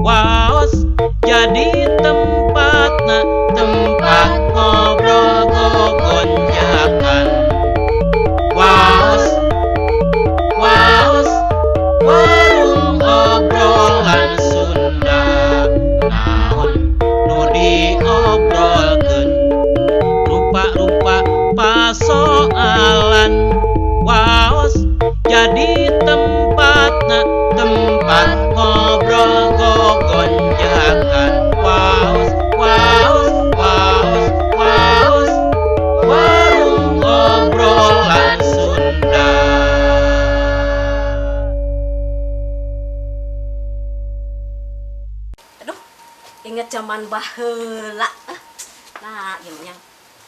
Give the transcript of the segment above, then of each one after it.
Waos jadi tempatna, tempat ngobrol gogonjakan. Waos, waos, warung obrolan Sunda. Naon nu diobrolkeun, rupa-rupa pasoalan. Waos jadi tempatna, tempat ngobrol gogonjakan. Waos, waos, waos, waos, warung obrolan Sunda. Aduh, inget zaman baheula. Ah, nah, ieu nya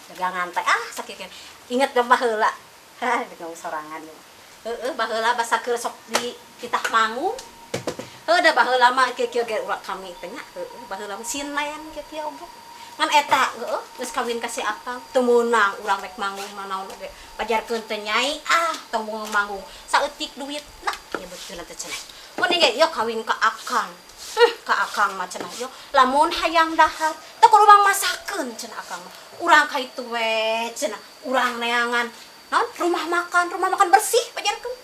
dagangan teh, ah, sakit kan. Inget zaman baheula. Hah, dengan sorangan ieu. Heeh, baheula basa keur sok di titah manggung. Heuh, da baheula mah kieu-kieu ge urang kami teh nya. Heuh, baheula mah sinden kieu-kieu oge. Ngan eta heueuh geus kawin ka si akang, teu meunang urang rek manggung manaon oge. Pajarkeun teh, "Nyai, ah, tong manggung, saeutik duit." Nah, nyebutkeun teh cenah. Mun ge ieu kawin ka akang. Ka akang mah cenah yo, lamun hayang dahar teh kudu urang masakeun cenah akang mah. Urang ka itu we cenah, urang neangan naon, rumah makan, rumah makan bersih pajarkeun.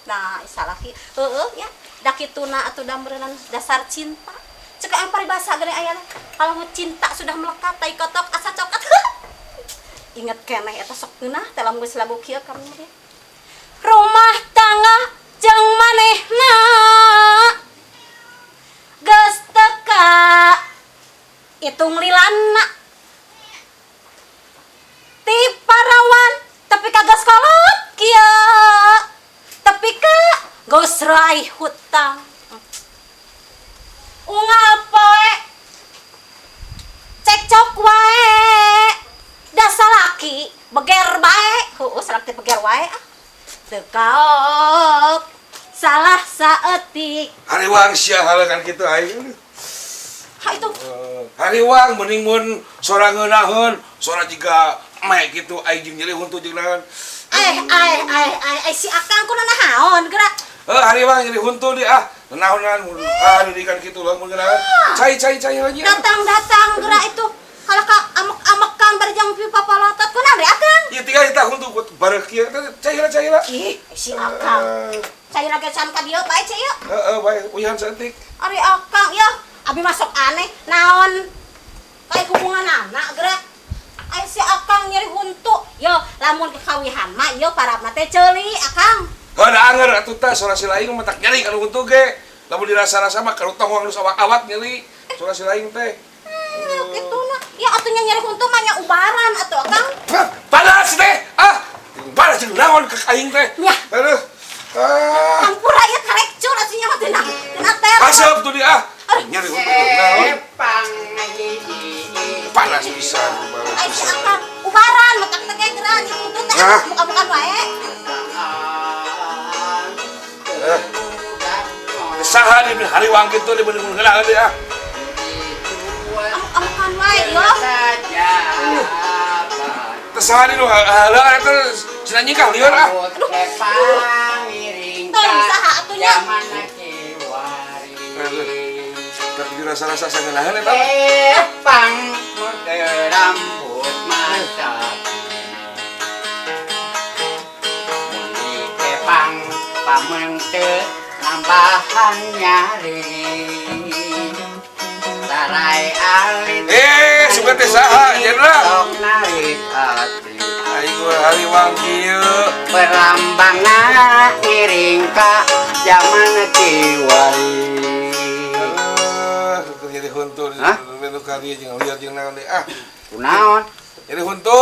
Nah, salaki heueuh nya da kituna atuh, da meureunan dasar cinta. Cek aya paribasa geuning aya, kalau cinta sudah melekat, tai kotok asa coklat. Inget keneh eta, sok ngeunah teh lamun geus lagu kieu kami mah. Rumah tangga jeung manehna geus teka hitung lilana, ti parawan tapi kagak kolot kieu, tapi ka geus raih hutang, unggal poe cekcok wae, dasar laki beger bae. Heueuh, salaki beger wae, ah, teu kaok salah saeutik. Hariwang sia halekan kitu aing. Ha, itu. Hariwang mending mun sora ngeunaheun, sora jiga me kitu aing jeung nyeri huntu jeung naon. Eh, eh, eh, eh, eh, si akang kuna naon gerak? Heuh, hariwang nyeri huntu di ah. Naonan mun ah didikan kitu loh mun ngeunaheun. Cai, cai, cai lagi. Datang-datang gerak itu. Kalau ka amek-amekan barjang pi papalotot kuna deh akang. Ieu tinggal kita huntu bareng kieu teh, cai heula, cai heula. Ih, si akang. Cai lagi can ka dieu bae cai yeuh. Heeh, bae uihan saeutik. Ari akang ya, abi masuk aneh naon kayak hubungan anak gerak. Ai si akang nyeri huntu. Yo, lamun kekawihan mah yo parabna teh ceuli akang. Heuh, da anger atuh tah sora si laing mah tak nyeri kalau huntu ge. Lamun dirasa-rasa mah kalau tong nu awak-awak nyeri sora si laing teh. Eh, gitu nah. Ya atuh nya nyeri huntu mah nya ubaran atuh akang. Hah, panas teh. Ah, panas jeung naon ke aing teh. Ya. Aduh. Ah. Hampura ya, karekcur atuh nya mah tina tina teh. Asap tuh dia ah. Nyeri huntu naon? Panas pisan, panas Ai si pisan. Akang ubaran matak teh geura nyeri huntu teh Ah. muka-mukaan wae. Eh. Saha di hariwang kitu di bener heula deui ah. Amuk-amukan wae yo. Teh saha di nu heula eta cenah nyikah lieur ah. Aduh. Teuing saha atuh nya. Aduh. Tapi dirasa-rasa sangeunaheun eta mah. Kepang rambut masa muni kepang pamente nambahan nyari sarai alit. Eh, suka teh saha jenderal? Sok narik hati. Aing gua hariwang kieu. Berlambang ngiring ka zaman kiwari. Eh, keur nyeri huntu. Hah? Nu ka dieu jeung lieur jeung naon deui ah. Kunaon? Nyeri huntu.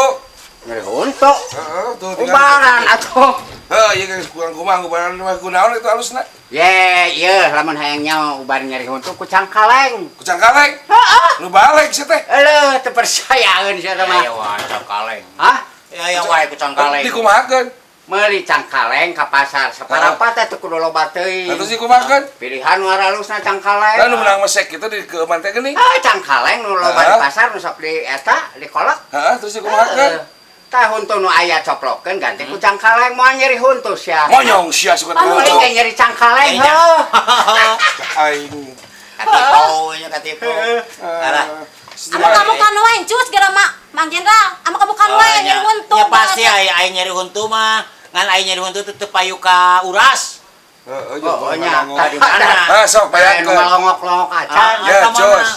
Nyeri huntu? Heeh, tuh tinggal. Ubaran atuh. Heuh, ieu geus kurang kumaha ubaran mah, kunaon itu alusna? Ye, ye, lamun hayang nyawa ubar nyeri huntu ku cangkaleng. Ku cangkaleng. Heeh. Nu balik sia teh. Eleuh, teu percayaeun sia teh mah. Ayo wae cangkaleng. Hah? Ya yang wae ku cangkaleng. Dikumahakeun? Meuli cangkaleng ka pasar saparapat teh teu kudu loba teuing. Atuh sih kumahakeun? Pilihan nu aralusna cangkaleng. Lah, nu menang mesek kitu di keuman teh geuning. Ah, cangkaleng nu loba di Heeh. pasar nu sok di eta di kolak. Heeh, terus dikumahakeun? Tah, huntu nu aya coplokeun ganti ku cangkaleng, moal nyeri huntu sia. Monyong sia suka Anu, Paling ge nyeri cangkaleng Iya. heuh. Aing. Katipo nya katipo. Alah. Amo kamu kan wae cus geura mah Mang Jenderal. Amo kamu kan wae nyeri huntu. Ya pasti aya nyeri huntu mah. Ngan aya nyeri huntu teu payu ka uras. Heeh, Oh, nya. Tadi mana? Ah, sok Bayang bayangkeun. ngelongok-longok acan. Ya, cus.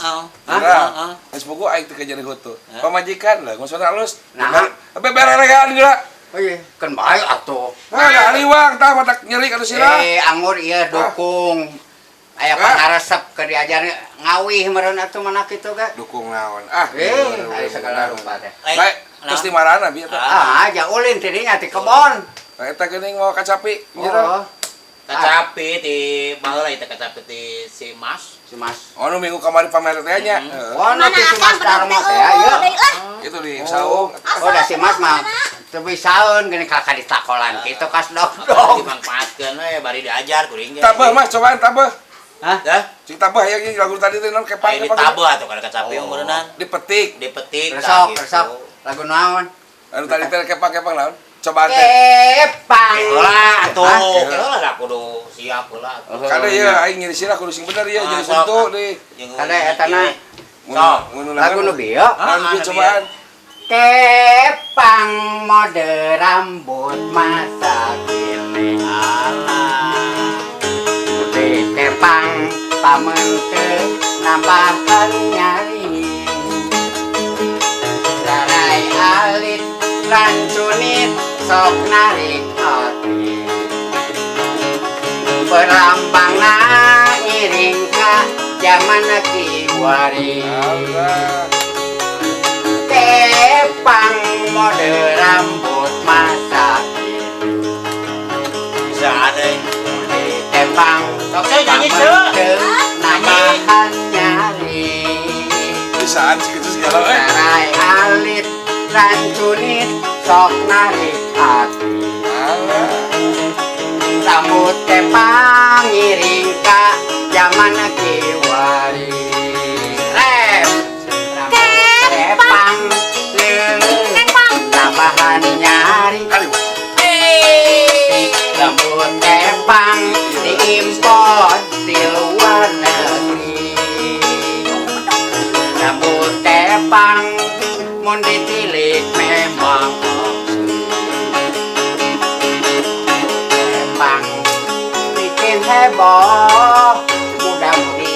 Heeh. Geus buku aing teu nyeri huntu. Pamajikan lah, maksudna alus. Nah. Bebereregan geura. Oh iya, kan bae atuh. Ah, da hariwang tah matak nyeri ka sirah. Eh, anggur ieu dukung. Aya pangaresep keur diajar ngawih meureun atuh mana kitu ge. Dukung naon? Ah, Eh, aya segala rupa teh. Baik, terus di marana bi eta? Ah, aja ulin tidinya ti kebon. Nah, eta geuning mau kacapi, jero. Oh, Kacapi ti baheula ieu teh kacapi ti si Mas. si Mas. Oh, nu minggu kamari pamer teh nya. Heeh. Oh, Mana nu ti si akan Mas Darmo bener teh teh ieu. deui lah. Itu di saung. Oh, da si Mas mah teu bisaeun geuning kakak di sakolan kitu kas Dong. dog. Dimanfaatkeun we bari diajar kuring ge. Tabeuh Mas, cobaan tabeuh. Hah? Dah. Cing tabeuh hayang jeung lagu tadi teh naon kepang Ayo kepang. ditabeuh atuh kada kacapi umureunan. Dipetik. Dipetik tah Resok, gitu. resok. Lagu naon? Anu tadi teh kepang-kepang naon? Cobaan teh. Kepang. Heula atuh. Hah? Heula lah kudu siap heula atuh. Kada ya aing nyeri sirah kudu sing bener ya Ah, jadi sok. huntu deui. Kada eta na. Sok. Lagu nu bieu. Lagu Ah, cobaan. Kepang mode rambut masa kini. Putih kepang pamente nambahkan nyari. Sarai alit rancunit sok narik hati. Berlambang ngiring ka zaman kiwari. Allah. Kepang mode rambut masa kini. Bisa ada. Kepang Sok saya nyanyi, Cek. nambahan nyari. Bisaan segitu segala eh. Sarai alit rancunit sok narik hati. Allah. Rambut kepang ngiring ka zaman kiwari. Rem. Rambut kepang leuleung Kepang. tambahan nyari. Aduh. Rambut kepang diimpor di luar negeri. Rambut kepang mun ditilik memang kepang bikin heboh muda-mudi.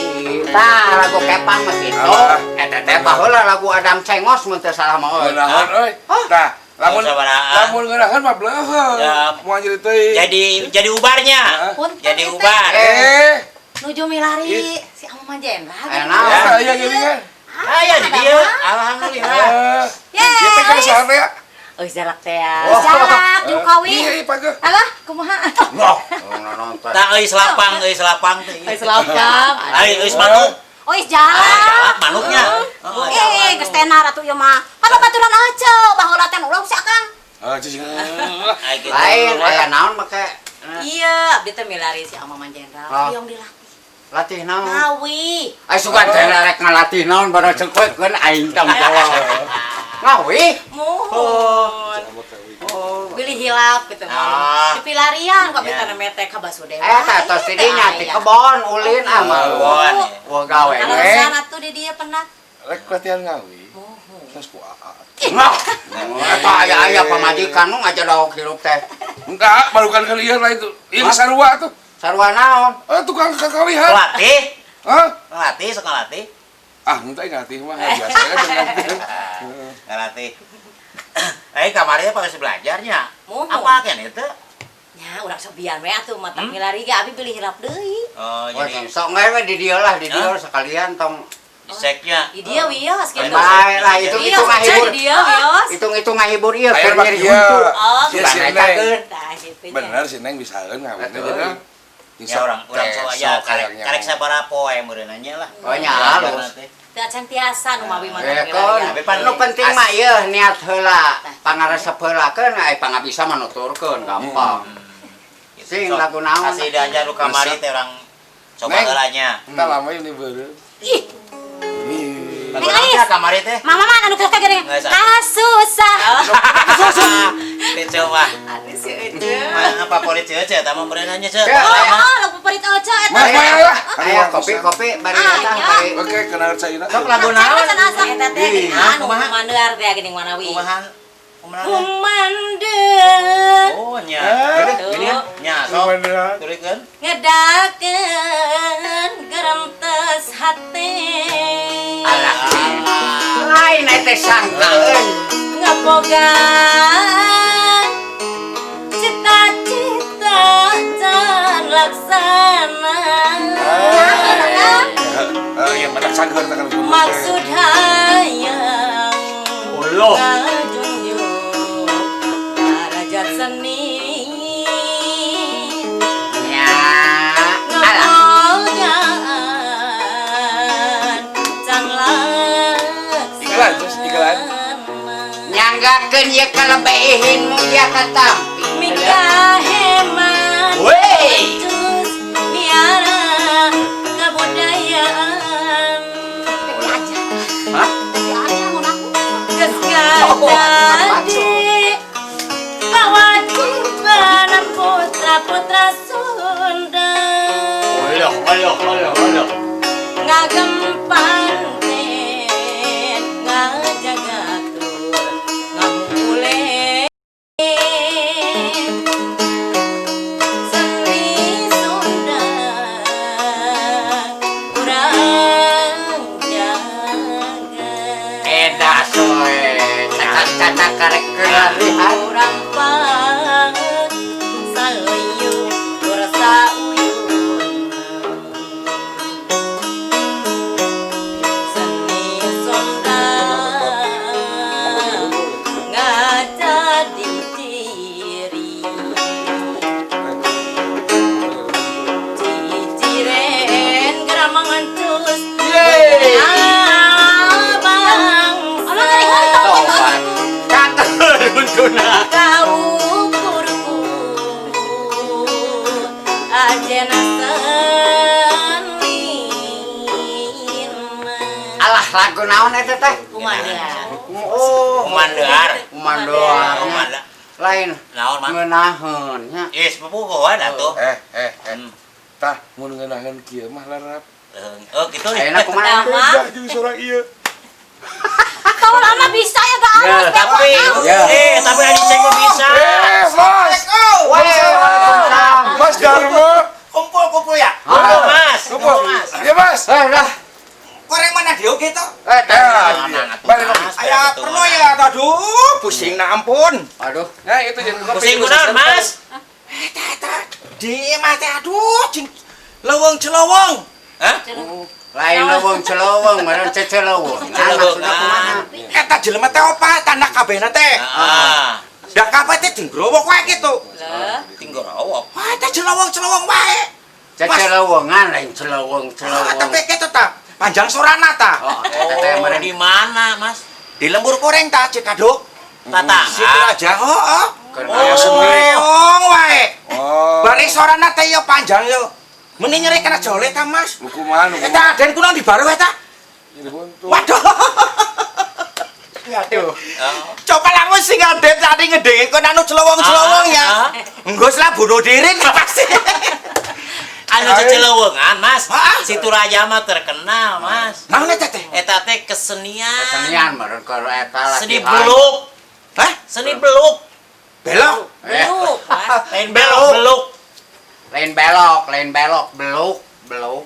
Tah lagu kepang mah kitu. Alah. Eta teh baheula lagu Adam Cengos mun teu salah mah euy. Ngeunaheun euy. Tah, lamun Sabaraha. lamun ngeunaheun mah bleuheun. Ya. Moal jadi teuing. Jadi ubarnya. Heeh. Punten Jadi ieu teh. ubar. Eh, Nuju milari si Amo Mang Jenderal. Eh, naon? ah, iya gini kan. Aya di dieu. Alhamdulillah. Eh, Yeay. ieu teh kana saha teh ya? Euy jalak teh ya. Jalak jeung kawi. Iya, iya pageuh. Alah, kumaha? Loh, nonton. Tah euy selapang teh. Euy selapang. Euy euy manuk. Oh, is jalak. Ah, jalak manuknya. Heeh, Eh, geus tenar atuh ieu mah. Pan baturan aja baheula teh ulah si Akang. Ah, cicing. Ai gitu. Lain aya naon make Iya, abdi teh milari si Amo Mang Jenderal. Ah. Hoyong dilatih. latih naon? Ngawi. Ai sugan teh rek ngalatih naon bara cengkoekeun aing tanggung jawab. Ngawi? Muhun. Oh. Bilih hilap gitu Ah. mah. Di pilarian kok Ya. kita nemete ka Basudewa. Eh, tos di dinya ti kebon ulin ah mah. Kebon. Wah gawe Kalau we. sana tuh di dia pernah. Rek latihan ngawi. Muhun. Terus ku aa. Ngok. Eta aya-aya pamajikan nu ngajadok hirup teh. Enggak, baru kan kali lah itu. Iya sarua tuh. Sarua naon? Eh, tukang kakawihan. Pelatih. Hah? Ngelatih, sok ngelatih. Ah, entah ngelatih mah biasa kan ngelatih. Ngelatih. Eh kamarnya pakai belajarnya. Muhun. Apa kan itu? Nya urang sobian we atuh mata milari ge abi bilih hilap deui. Oh, Wah, jadi sok ngewe di dieu lah, di dieu sekalian tong diseknya. Di dia wios gitu. Bae lah itu Wios, itu ngahibur. di dia wios. Hitung-hitung ngahibur ieu Aya keur mah nyeri kieu. huntu. Oh, Iya si Sugan Neng. etakeun. Tah gitu nya. Bener si Neng bisaeun ngawinna Betul. jadi. Ya orang orang sok aja karek karek sabaraha poe meureunanya lah. Oh, nya halus. Teu acan tiasa nu mawi mah Eh, milari. kon. Tapi pan- Nu penting mah ieu niat heula, pangaresep heula keun ai pangabisa mah nuturkeun gampang. Sing lagu naon? Kasih diajar lu kamari teh orang coba Neng. heula nya. Kita lama ini beureum. Ih, Lagu Neng naon Ais. teh kamari teh? Mama mah anu kuka geuning. Nggak, sa. Kasusah. Teh coba. Aduh si Ece. Mana favorit ceu ceu tah mah meureunanya ceu. Ya. Oh, lagu Berit Oco eta. Mas, mas lah. Aya kopi-kopi bari eta bari. Oke, kenal caina. Sok lagu naon? Eta teh geuning anu kumandear teh geuning manawi. Kumaha? Kumandear. Oh nya. Gini ya. Nya sok. Turikeun. Ngedakeun gerentes hate. Alah. Lain eta sangkaeun. Ngapogaan cita-cita can laksana. Ya matak sageur teh kan. Maksud hayang Oloh. ngajunjung darajat seni. Nya. Alah. Ngapogaan can laksana. Iklan, terus iklan. Nyanggakeun ieu kalebeihin mulia katampi. Mikaheman Wey. terus miara kebudayaan. Hah? Geus kadadi kewajiban putra-putra Sunda. Oloh, oloh, oloh, oloh. Ngagem panten ngajaga tur ngamukule seni Sunda kurang jaga. Eda soe cacak-cacak karek kelarihan. Kurang pang saluyu tur sauyun seni Sunda ngajadi ciri ciciren geramangan cus Yeay. bangsa. Tobat. Kata Huntuna. Kaukurku ajena senina. Alah lagu naon eta teh? Kumandear. Oh, Kumandear. Kumandear. Kumandear. Lain Naon mah? ngeunaheun nya. Yes, pupugoan atuh. Eh. Tah, mun ngeunaheun kieu mah larap. Oh, gitu nih. Ayeuna kumaha? Pertama. Beda jeung sorang ieu. Kau lama bisa ya gak harus Tapi Ya. tapi Adi Ceng mah bisa. Mas. Waalaikumsalam. Mas Darmo. Kumpul-kumpul ya. Kumpul, Mas. Kumpul. Mas. Ya, Mas. Eh, lah. Koreng mana dia gitu? Eh, teh. Balik kopi. Aya perlu ya, aduh, pusing na ampun. Aduh. Nah, itu jadi kopi. Pusing kunaon, Mas? Di mah teh aduh, cing leuweung celowong. Hah? Lain leuweung celowong, meureun cecelowong. Nah, maksudna kumaha? Eta jelema teh opat, tanda kabehna teh. Ah, Da kabeh teh jenggrowok wae gitu. Lah, tinggorowok. Wah, teh celowong-celowong wae. Cecelowongan lain celowong Ah, celowong. tapi kitu ta, panjang sorana ta. Oh, eta teh Oh, meureun di mana, Mas? Di lembur koreng ta Cikaduk. Tatangga. Situ aja, heeh. Keur Aya seni. Lewong wae. Oh. Bari sorana teh yo panjang yo. Meni nyeri kana jole ta, Mas. Lu kumaha nu kumaha? Eta aden kunaon di baru eta? Jadi buntu. Waduh. Aduh. Coba lamun sing aden tadi ngedenge kon anu celowong-celowong ya. Ah, Engko lah bunuh diri pasti. Anu cecelewongan, Mas. Ah. Situ Raja mah terkenal, Mas. Naon eta teh? Eta teh kesenian. Kesenian meureun keur eta Seni latihan. beluk. Hah? Seni beluk. Belok. Eh, beluk, Mas. Lain belok, beluk. lain belok, lain belok, beluk, beluk.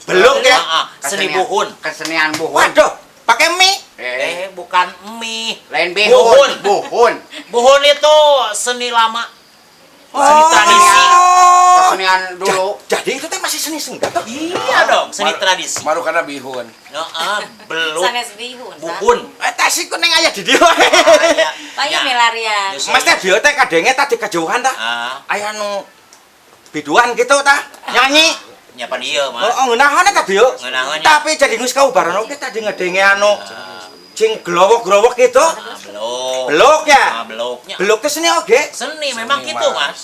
Beluk ya. Ah, ah, seni buhun. Kesenian buhun. Waduh, pakai mie. Eh, Bukan mie. lain bihun, Buhun. buhun. Buhun itu seni lama. Seni tradisi. Kesenian dulu. Jadi itu teh masih seni Sunda tuh. Iya dong, seni tradisi. Maru kana bihun. Heeh, beluk. Sanes bihun. Sa. Buhun. Eta sih kuning aya di dieu. Payu milarian. Nyusul. Mas teh bieu teh kadenge tadi kejauhan tah. Ah, Aya nu biduan gitu tah nyanyi. nyapa dia, Mas. Oh, ngeunaheun eta bieu. Ngeunaheun, ya. Tapi jadi geus kaubaran oge tadi ngedenge anu cing glowok-glowok gitu. Ah, beluk. Beluk ya. Ah, beluknya. Beluk teh seni oge. Seni memang Seni, gitu, Mas. Mas.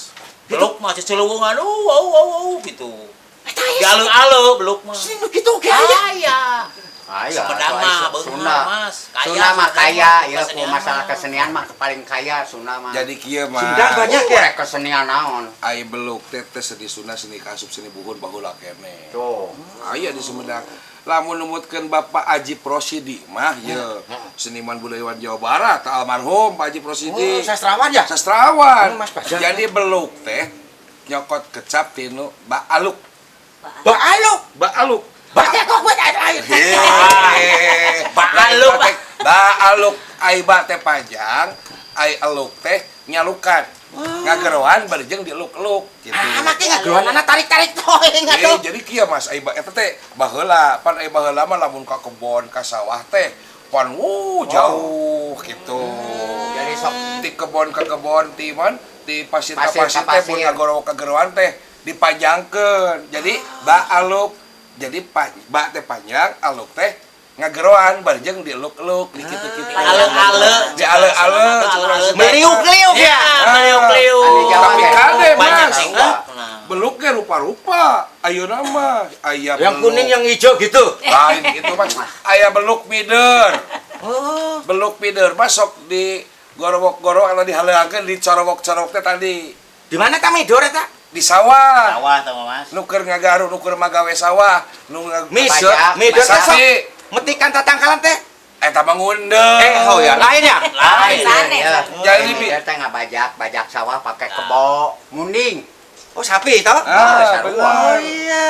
Beluk mah cecelewungan, wow wow wow gitu. Eta aya Dialeu-aleu beluk mah. seni nu gitu oge aya. Aya. Aya. Sumedang mah Sunda. beunghar, Mas. Kaya Sunda mah Sumedang kaya mah, ya ku kesenian masalah mah. kesenian mah paling kaya Sunda mah. Jadi kieu mah. Sunda banyak ya? Rek kesenian naon. Ai beluk teh teh seni Sunda seni kasub seni buhun baheula keneh. Tuh. Aya di Sumedang. Lamun numutkeun Bapak Aji Prosidi mah ye seniman budayawan Jawa Barat almarhum Pak Aji Prosidi. Oh, sastrawan ya? Sastrawan. Oh, Mas Bajar. Jadi beluk teh nyokot kecap tinu baaluk. Baaluk. Baaluk. Baknya kok gue air. Hehehe. Baaluk. Baaluk ai ba teh panjang, ai eluk teh nyalukan. Ngageroan bari jeung dieluk-eluk gitu. Ah, make ngageroanana tarik-tarik toing atuh. Jadi kieu Mas, ai ba eta teh baheula, pan ai baheula mah lamun ka kebon ka sawah teh pan wuh jauh gitu. Jadi sok Ti kebon ke kebon ti man ti pasir ka Pasir ka pasir teh mun pasir. ngagorowok kageroan teh dipanjangkeun. Jadi baaluk jadi ba teh panjang, aluk teh ngageroan bari jeung dieluk-eluk di kitu-kitu. Ale-ale. Di ale-ale. Meliuk-liuk ya. Ya, meliuk-liuk. Anu Jawa Tapi ge. kade Banyak Mas. sih enggak? Nah. Beluk ge rupa-rupa. Ayeuna mah aya Yang beluk. kuning yang hijau gitu. Lain gitu Mas. Aya beluk mider. Oh. Beluk mider mah sok di gorowok-gorowok atau dihaleuangkeun di corowok-corowok teh tadi Di mana ta midor eta? di sawah. Sawah tau Mas. Nu keur ngagaru, nu keur magawe sawah, nu Midor, Bajak. midor teh sok Sapi. metikan tatangkalan teh. Eta mah ngundeng. Eh, oh ya, lain ya? Lain. Sanes. Iya. Jadi, Jadi teh ngabajak, bajak sawah pakai kebo, munding. Oh, sapi toh? Ah, sarua. Oh bener. iya.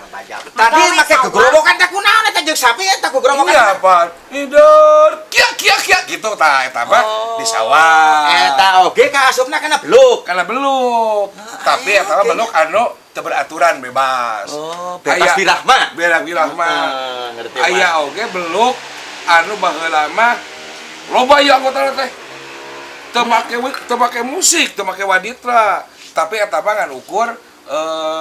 Ngabajak. Tadi Gawe make sawah. gegorowokan teh kunaon eta jeung sapi eta gegorowokan. Iya, Pak. Mider. Kia kia kia gitu tah eta mah di sawah. Eta oge kaasupna kana beluk. Karena beluk. Tapi aya eta mah oge. beluk anu teu beraturan bebas. Oh, bebas Aya- birahma. Bebas birahma. Ah, ngerti, Mas. Aya oge beluk anu baheula mah loba ieu anggotana teh. Teu make teu make musik, teu make waditra. Tapi eta mah ngan ukur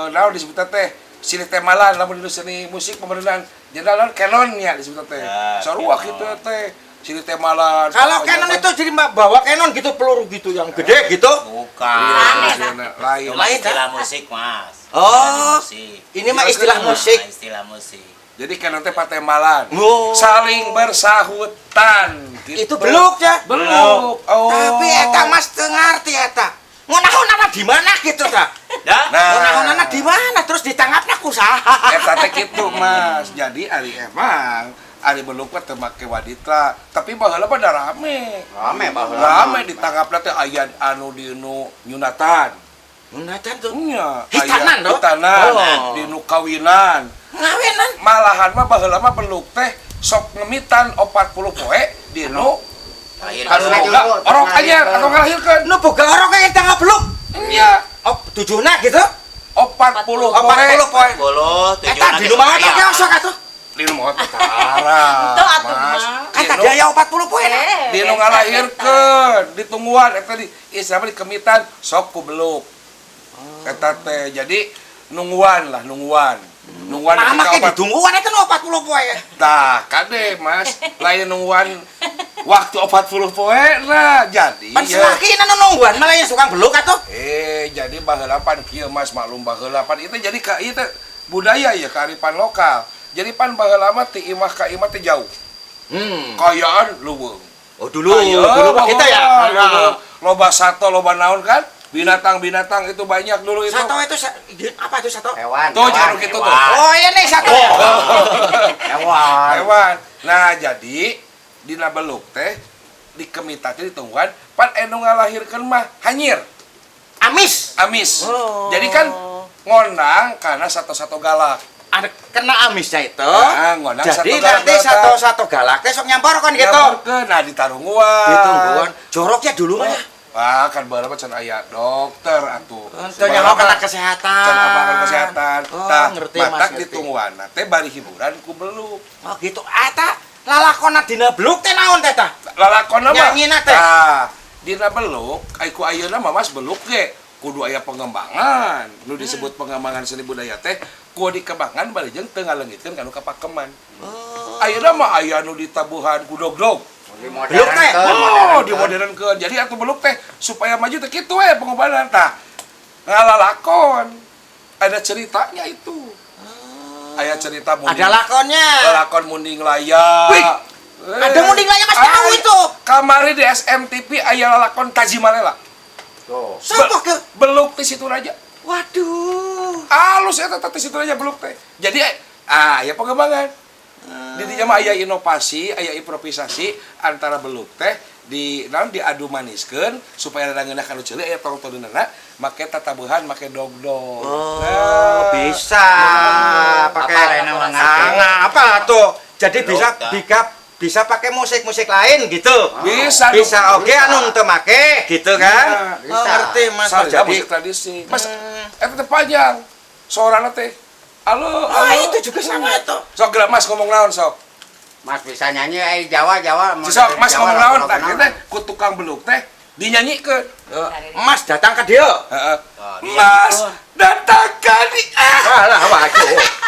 naon disebutna teh silih temalan lamun dinu seni musik pemerenan. Jadi naon canon nya disebutna teh. Ya, Sarua canon. kitu teh. Silih temalan. Kalau canon itu jadi bawa canon gitu peluru gitu yang gede gitu. Bukan. Sanes. Lain. Itu mah Lain, istilah musik, Mas. Oh. Musik. Ini mah istilah musik. Nah, istilah musik. Jadi canon teh patemalan. Oh. Saling bersahutan gitu. Itu beluk ya. Beluk. Oh. Tapi eta Mas teu ngarti eta. Ngunaonana di mana gitu ta? Dah. Nah. Ngunaonana di mana terus ditangkapna ku saha? Eta teh kitu Mas. Jadi ari emang ari beluk mah teu make waditra, tapi baheula mah da rame. Rame baheula. Rame ditangkapna teh aya anu dinu nyunatan. Nyunatan tuh. Nya, Hitanan, aya toh? Hitanan, Oh. dinu kawinan. Ngawenan. Malahan mah baheula mah beluk teh sok ngemitan 40 poe dinu Lahir anu Anu boga orok anyar atau ngalahirkeun. Nu boga orok yang tangkap beluk. Nya, Oh, tujuhna gitu. 40 poe. 40 poe. Bolo, Eta di rumah oge osok atuh. Dinu maot tara. Itu atuh, Mas. Mas. Kan tadi aya 40 poe. Eh, Dinu ngalahirkeun, ditungguan eta di istilahna di kemitan sok ku beluk. Eta teh jadi nungguan lah, nungguan. Nungguan Nah, ketika make opat. ditungguan eta nu 40 poe. Tah, kade Mas, lain nungguan waktu 40 poe nah jadi Pan ya. selaki anu nungguan malah yang suka beluk atuh. Jadi baheula pan kieu Mas, maklum baheula pan itu jadi ka ieu teh budaya ya kearifan lokal. Jadi pan baheula mah ti imah ka imah teh jauh. Hmm. Kayaan leuweung. Oh dulu, dulu Pak kita ya. Loba, loba sato, loba naon kan? Binatang-binatang itu banyak dulu itu. Sato itu apa itu sato? Hewan. Tuh hewan, jangan gitu tuh. Oh ini sato. Hewan. Hewan. Nah, jadi dina beluk teh dikemitan teh ditungguan pan anu ngalahirkeun mah hanyir, Amis. amis. Oh. Jadi kan ngondang karena satu-satu galak. Ada kena amisnya itu. Nah, ngondang Jadi satu galak nanti satu-satu galak teh sok nyampor kan gitu. Nyamperkeun, nah ditarungguan. Ditungguan. Joroknya dulu mah ya. Wah, kan baheula mah can aya dokter atuh. Ente nyaho kena kesehatan. Can apakan kesehatan. Oh, Tah, ngerti Mas, matak ngerti. ditungguan teh bari hiburan ku beluk. Oh gitu. Eta lalakona dina beluk teh naon teh tah? Lalakon mah. Nyanyina teh. Tah, dina beluk, ai ku ayeuna mah Mas beluk ge kudu aya pengembangan. Nu disebut pengembangan seni budaya teh kudu dikembangan bari jeung teu ngaleungitkeun kanu kapakeman. Oh. Ayeuna mah aya nu ditabuhan ku dog-dog. Beluk teh. Oh, dimodernkeun. Jadi atuh beluk teh supaya maju teh kitu we pengobatan tah. Ngalalakon. Ada ceritanya itu. Aya cerita munding. Ada lakonnya. Lakon Munding Laya. Wih, ada Munding Laya, Mas, tahu itu. Kamari di SMTV aya lalakon Tajimalela. Tuh. Siapa ke? Beluk ti situ raja. Waduh. Alus eta teh ti situ raja beluk teh. Jadi ya pengembangan. Di dinya mah aya inovasi, aya improvisasi antara beluk teh di naon diadu maniskeun supaya rada ngeunah kanu ceuli aya tongtoneunana make tatabuhan make dogdog. Oh, Nah. bisa pakai Apa lain nama ngerti? Nah, apa tuh? Jadi Beluk, bisa dah. bisa bisa pakai musik-musik lain gitu. Bisa. Bisa oke Bisa. anu teu make gitu kan? Iya, Oh, bisa. ngerti Mas. Sarja Jadi musik tradisi. Mas, eta teh panjang. Sorana teh. Halo, Ah, halo. itu juga sama itu. Sok geura Mas ngomong naon sok. Mas bisa nyanyi Jawa Jawa. Mau Sok dari Mas Jawa, ngomong naon lagu tah naon. teh ku tukang beluk teh dinyanyikeun. Mas datang ke dia. Heeh. Oh, Mas datang ka di ah. Alah, waduh.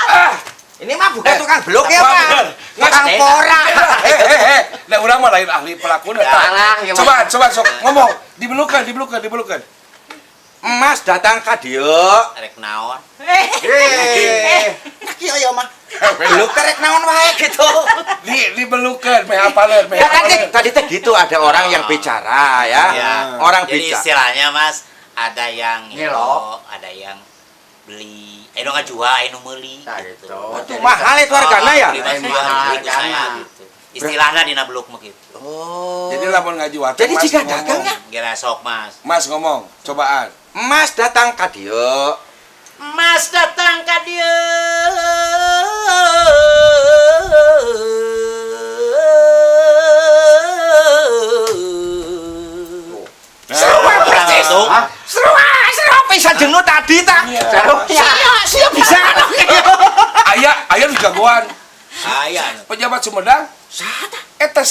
Ah. Ini mah bukan tukang beluk ya, Apa Pak. bener? Tukang Nggak, pora. Eh. Nah, urang mah lain ahli pelakon eta. Salah, ya, Mas. Coba, coba sok ngomong, dibelukan, dibelukan, dibelukan. Mas datang ke dia. Rek naon? Eh, nah kieu ya mah. Beluk teh rek naon wae gitu. Dibelukan, meh apaleun, meh Ya kan apaleun. tadi teh gitu ada orang yang bicara ya. Ya. Orang Jadi bicara. istilahnya Mas, ada yang Ngelo. ngelo, ada yang beli, anu ngajual, anu meuli Nah, gitu. gitu. Waduh, mahal itu hargana ya? Beli Mas, Mahal jual, beli ku saya hargana. gitu. Istilahnya dina beluk mah gitu. Oh. Jadi lamun ngajual teh Jadi Mas jika ngomong. dagangnya Kira sok Mas. Mas ngomong, cobaan. Mas datang ke dia. Mas datang ka dieu. Seru persis. Langsung. Hah? Seru seru bisa jenuh tadi ta. Seru. Sia, sia bisa kan. Aya, aya nu jagoan. Aya anu. Pejabat Sumedang, eta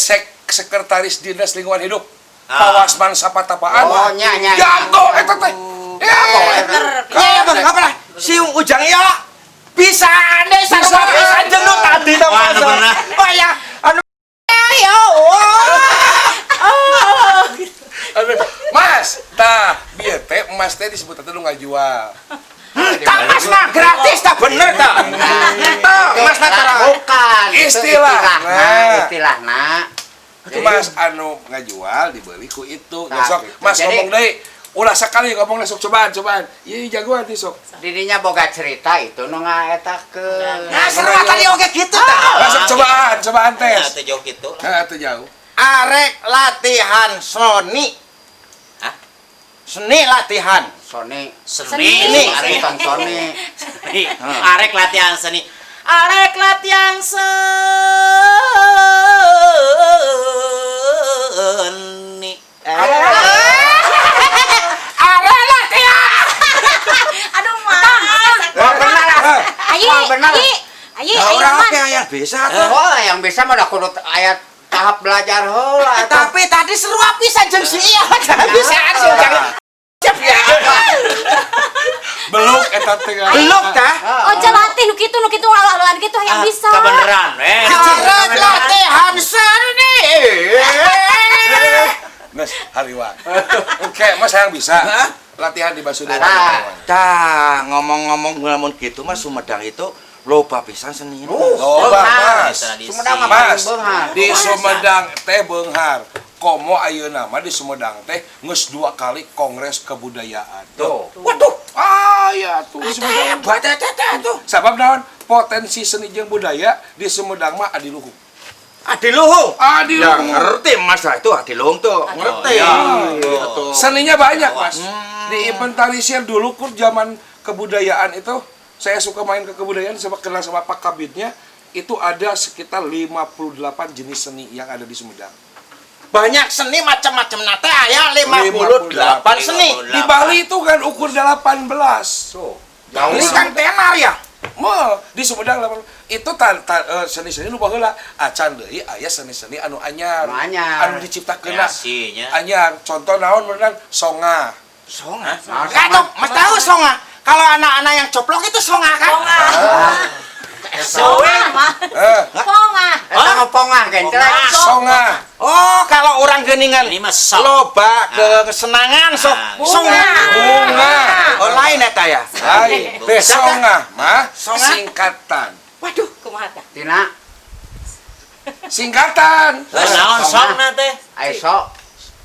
sekretaris Dinas Lingkungan Hidup. Ah. Pawasman Sapatapaan. Oh, nya, nya. Jago eta teh. Jago, eta. Ya, ya, Bang, apa lah? Si Ujang ya bisa aneh Bisa. bisa bisa jenuh tadi ta Wah, Mas. anu bener. Oh ya, anu ya. Oh. Aduh, Mas, tah, bieu teh emas teh disebut teh nu ngajual. Tah Mas mah gratis ta bener ta. Tah Mas mah tara. Bukan. Itu Istilah. Istilahna, istilahna. Itu Mas anu ngajual dibeli ku itu. Nah, Sok, gitu. Mas Jadi- ngomong deui. Ulah sekali ngomong sok cobaan, cobaan. Ieu jagoan ti sok. Didinya boga cerita itu nu ngaetakeun. Nah, seru tadi oke gitu ta. Mas sok cobaan, cobaan Nah, tes. teu jauh gitu. Heeh, teu jauh. Arek latihan Sony. Hah? Seni latihan. Sony. Seni. Seni. Arek Bukan Sony. seni. Arek latihan seni. Arek latihan seni. Arek latihan. Aduh, Mas. Wah, benar lah. Ayi, Wah, benar. ayi, ayi, Ya ayi, orang Mas. oke yang bisa tuh. Oh, yang bisa mah udah kudu ayat tahap belajar heula eta. Tapi tadi seru pisan jeung si iya. Bisa si Ujang. Ya. Beluk eta teh. Beluk tah. Oh, latih nu kitu nu kitu alu-aluan kitu hayang bisa. Kebeneran, eh. Arek latihan seni. Mas, hariwa. Oke, Mas hayang bisa. Latihan di Basudewa. Nah. Tah, ngomong-ngomong ngelamun gitu Mas Sumedang itu loba pisan seni. Loba, Mas. Tradisi. Sumedang mah paling Mas, beunghar. di Sumedang teh beunghar. Komo ayeuna mah di Sumedang teh geus 2 kali kongres kebudayaan. Tuh. Waduh, Ah, ya tuh di Sumedang. hebat eta tuh. Sabab naon? Potensi seni jeung budaya di Sumedang mah adiluhung. Adiluhung. Adiluhung. Ya ngerti Mas lah itu adiluhung tuh. Ngerti. Ya, Gitu. Seninya banyak, Mas. Diinventarisir dulu kur zaman kebudayaan itu, saya suka main ke kebudayaan sama kenal sama Pak Kabidnya, itu ada sekitar 58 jenis seni yang ada di Sumedang. Banyak seni macam-macam nate aya 58 seni. Di Bali itu kan ukur 18. Tuh. Ini kan tenar ya. Mah, di Sumedang 18. Itu seni-seni nu baheula acan deui aya seni-seni anu anyar. Anu anyar. Anu diciptakeunna. Kreasinya. Anyar. Contoh naon beneran songa. Songa. Nah, Enggak tuh, Mas tahu songa. Kalau anak-anak yang coplok itu songa kan? Songa, mah. Eh, Songa. Eta ngopongah gentrek. songa. Oh, kalau orang geningan Ini mah sok. loba kesenangan sok Ah. songa. Bunga. Oh, lain eta ya. Lain. Beda. Songa mah Songa? singkatan. Waduh. Kumaha tah? Tina Singkatan. Lah naon songna teh? ai sok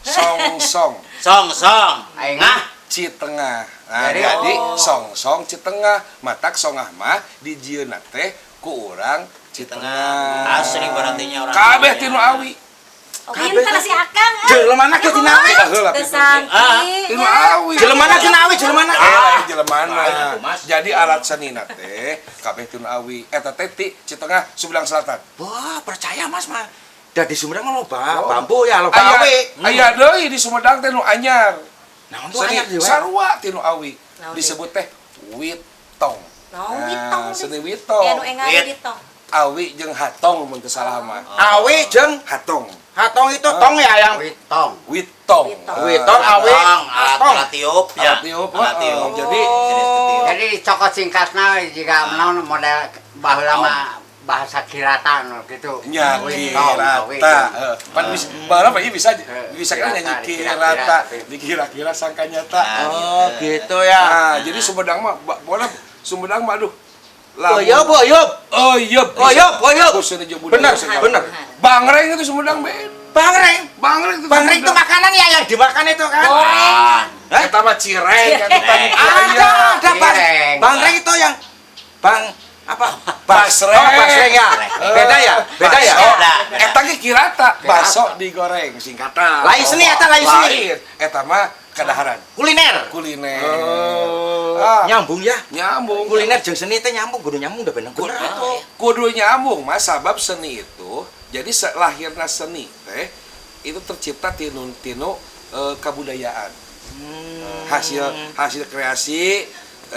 Song song Song song. ai Ngah. ngah. Citengah. Nah, Jadi- jadi song song Citengah, matak songah mah dijieunna teh ku urang Citengah. Asli berarti nya orang. Kabeh tinu awi. Oh, pinter si Akang. ah. Jelemana ke tina awi? Baheula Teu pinter. sangki. Tinu awi. Jelemana tina awi, jelemana. Eh, lain jelemana. Lain atuh, Mas. Jadi alat senina teh kabeh tinu awi. Eta teh ti Citengah Sumedang Selatan. Wah, percaya Mas mah. Da di Sumedang mah loba Oh. bambu ya, loba Aya, awi. aya deui di Sumedang teh nu anyar. Naon tuh Seni anyar deui? sarua tinu awi. Naon Disebut teh witong. Naon Nah, witong. Seni witong. Ya nu engal Wit. witong. Awi jeung hatong mun teu salah mah. Awi jeung Hatong. hatong itu tong ya yang Witong. Witong. Witong. Witong awi. Tong alat Tong. alat tiup ya. Alat tiup, Alat tiup. heeh. Jadi Jenis ketiup. Jadi dicokot singkatna jika menaon model baheula mah bahasa kiratan gitu. Nya Witong, awi. kirata. Heeh. Pan bisa baheula mah ieu bisa bisa kan Kirata, nyanyi dikira-kira. kirata, dikira-kira sangka nyata. Oh, gitu ya. Nah, jadi Sumedang mah pokona Sumedang mah aduh. Oyop, oyop. Oyop. Oyop, oyop. Khususnya jeung budaya Bener, segala. bener. Bangreng itu Sumedang beda. Bangreng. Bangreng itu Bangreng itu Sumedang. makanan ya yang dimakan itu kan. Wah, Hah? eta mah cireng kan kita Ada, ada bang. Cireng. Bangreng itu yang bang apa? Basreng. Oh, basreng ya. Beda ya? Beda ya? Baso. Beda, beda. Eta ge kirata, baso digoreng singkatan. Lain seni eta lain seni. Lain. Eta mah kadaharan Kuliner. kuliner. Oh, Ah. nyambung ya. Nyambung. Kuliner jeung seni teh nyambung, kudu nyambung udah bener. Bener atuh. Kudu nyambung Mas, sabab seni itu jadi lahirna seni teh itu tercipta tinu tinu kabudayaan. Hasil hasil kreasi